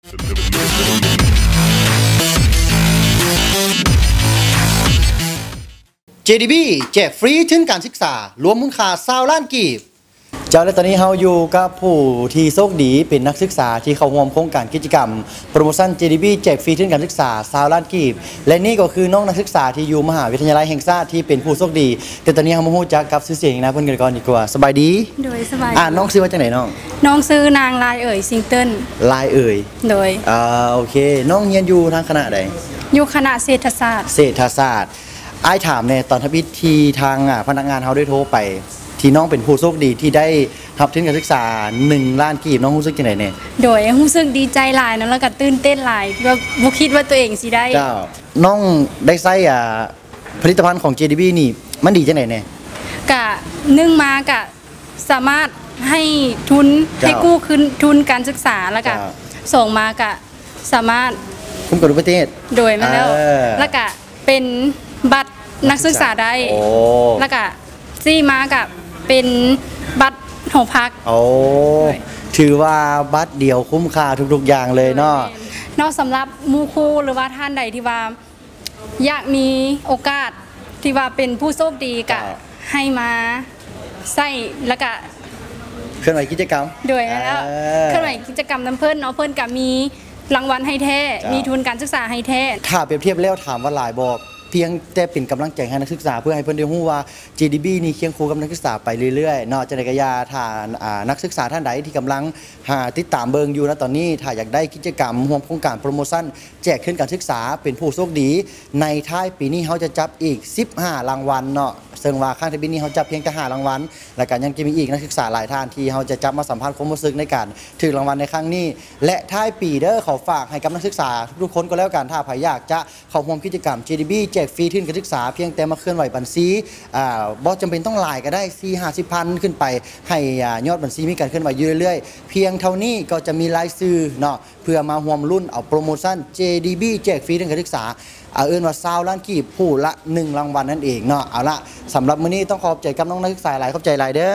ເຈດີບີ ແຈກຟຣີທຶນການສຶກສາ ລວມມູນຄ່າຊາວລ້ານກີບ. ເຈົ້າ ແລະ ຕອນນີ້ເຮົາຢູ່ກັບຜູ້ທີ່ໂຊກດີ ເປັນນັກສຶກສາທີ່ເຂົ້າຮ່ວມໂຄງການກິດຈະກຳໂປຣໂມຊັນ ເຈດີບີ ແຈກຟຣີທຶນການສຶກສາຊາວລ້ານກີບ ແລະ ນີ້ກໍຄືນ້ອງນັກສຶກສາທີ່ຢູ່ມະຫາວິທະຍາໄລແຫ່ງຊາດທີ່ເປັນຜູ້ໂຊກດີ. ແຕ່ຕອນນີ້ເຮົາມາຮູ້ຈັກກັບຊື່ສຽງນາມເພິ່ນກັນກ່ອນດີກວ່າ. ສະບາຍດີ. ໂດຍ ສະບາຍດີ. ອ່າ ນ້ອງຊື່ວ່າຈັ່ງໃດນ້ອງ? ນ້ອງຊື່ນາງ ລາຍເອີຍ ຊິງເຕີນ. ລາຍເອີຍ. ໂດຍ. ອ່າ ໂອເຄ ນ້ອງຮຽນຢູ່ທາງຄະນະໃດ? ຢູ່ຄະນະເສດຖະສາດ. ເສດຖະສາດ. ອ້າຍຖາມແດ່ ຕອນທຳອິດທີ່ທາງ ອ່າ ພະນັກງານເຮົາໄດ້ໂທໄປ ທີ່ນ້ອງເປັນຜູ້ໂຊກດີທີ່ໄດ້ຮັບທຶນການສຶກສາໜຶ່ງລ້ານກີບ ນ້ອງຮູ້ສຶກຈັ່ງໃດແດ່? ໂດຍ ຮູ້ສຶກດີໃຈຫຼາຍເນາະ ແລ້ວກໍຕື່ນເຕັ້ນຫຼາຍ ທີ່ວ່າບໍ່ຄິດວ່າຕົວເອງຊິໄດ້. ເຈົ້າ ນ້ອງໄດ້ໃຊ້ ອ່າ ຜະລິດຕະພັນຂອງ ເຈດີບີ ນີ້ ມັນດີຈັ່ງໃດແດ່? ກະ ໜຶ່ງມາກະສາມາດໃຫ້ທຶນ ເຈົ້າ ໃຫ້ກູ້ຄືນທຶນການສຶກສາ ແລ້ວກະ ເຈົ້າ ສອງມາກະ ສາມາດຄຸ້ມກັນອຸບັດຕິເຫດ. ໂດຍ ແມ່ນແລ້ວ. ເອີ ແລ້ວກະເປັນບັດນັກສຶກສາໄດ້. ໂອ້ ແລ້ວກະສີ່ມາກະເປັນບັດຫໍພັກ. ໂອ້ ໂດຍ ຖືວ່າບັດດຽວຄຸ້ມຄ່າທຸກໆຢ່າງເລີຍເນາະ. ໂດຍ ແມ່ນ. ເນາະ ສຳລັບໝູ່ຄູ່ ຫຼືວ່າທ່ານໃດທີ່ວ່າ ຢາກມີໂອກາດທີ່ວ່າເປັນຜູ້ໂຊກດີ ກະ ເຈົ້າ ໃຫ້ມາໃຊ້ ແລ້ວກະເຄື່ອນໄຫວກິດຈະກຳ. ໂດຍ ແມ່ນແລ້ວ. ເອີ ເຄື່ອນໄຫວກິດຈະກຳນຳເພິ່ນເນາະ ເພິ່ນກະມີລາງວັນໃຫ້ແທ້. ເຈົ້າ ມີທຶນການສຶກສາໃຫ້ແທ້. ຖ້າປຽບທຽບແລ້ວ ຖາມວ່າຫຼາຍບໍ່? ພຽງແຕ່ເປັນກຳລັງໃຈໃຫ້ນັກສຶກສາ ເພື່ອໃຫ້ເພິ່ນໄດ້ຮູ້ວ່າ ເຈດີບີ ນີ້ຄຽງຄູ່ກັບນັກສຶກສາໄປເລື້ອຍໆເນາະ. ຈັ່ງໃດກໍຢ່າ ຖ້າ ອ່າ ນັກສຶກສາທ່ານໃດທີ່ກຳລັງ ຫາຕິດຕາມເບິ່ງຢູ່ນະຕອນນີ້ ຖ້າຢາກໄດ້ກິດຈະກຳຮ່ວມໂຄງການໂປຣໂມຊັນ ແຈກທຶນການສຶກສາ ເປັນຜູ້ໂຊກດີ ໃນທ້າຍປີນີ້ເຮົາຈະຈັບອີກສິບຫ້າລາງວັນເນາະ. ເຊິ່ງວ່າຄັ້ງທຳອິດນີ້ເຮົາຈັບພຽງແຕ່ຫ້າລາງວັນ ແລ້ວກໍຍັງຈະມີອີກນັກສຶກສາຫຼາຍທ່ານທີ່ເຮົາຈະຈັບມາສຳພາດຄວາມຮູ້ສຶກໃນການຖືກລາງວັນໃນຄັ້ງນີ້. ແລະ ທ້າຍປີເດີ ຂໍຝາກໃຫ້ກັບນັກສຶກສາທຸກໆຄົນກໍແລ້ວກັນ ຖ້າໃຜຢາກຈະ ເຂົ້າຮ່ວມກິດຈະກຳ ເຈດີບີ ແຈກຟຣີທຶນການສຶກສາ ພຽງແຕ່ມາເຄື່ອນໄຫວບັນຊີ ອ່າ ບໍ່ຈຳເປັນຕ້ອງຫຼາຍກໍໄດ້ ສີ່ຫ້າສິບພັນຂຶ້ນໄປ ໃຫ້ ອ່າ ຍອດບັນຊີມີການເຄື່ອນໄຫວຢູ່ເລື້ອຍໆ. ພຽງເທົ່ານີ້ກໍຈະມີລາຍຊື່ເນາະ ເພື່ອມາຮ່ວມລຸ້ນເອົາໂປຣໂມຊັນ ເຈດີບີ ແຈກຟຣີທຶນການສຶກສາ ເອີ້ນວ່າຊາວລ້ານກີບ ຜູ້ລະໜຶ່ງລາງວັນນັ້ນເອງເນາະ. ເອົາລະ ສຳລັບມື້ນີ້ຕ້ອງຂອບໃຈກັບນ້ອງນັກສຶກສາຫຼາຍ ຂອບໃຈຫຼາຍເດີ.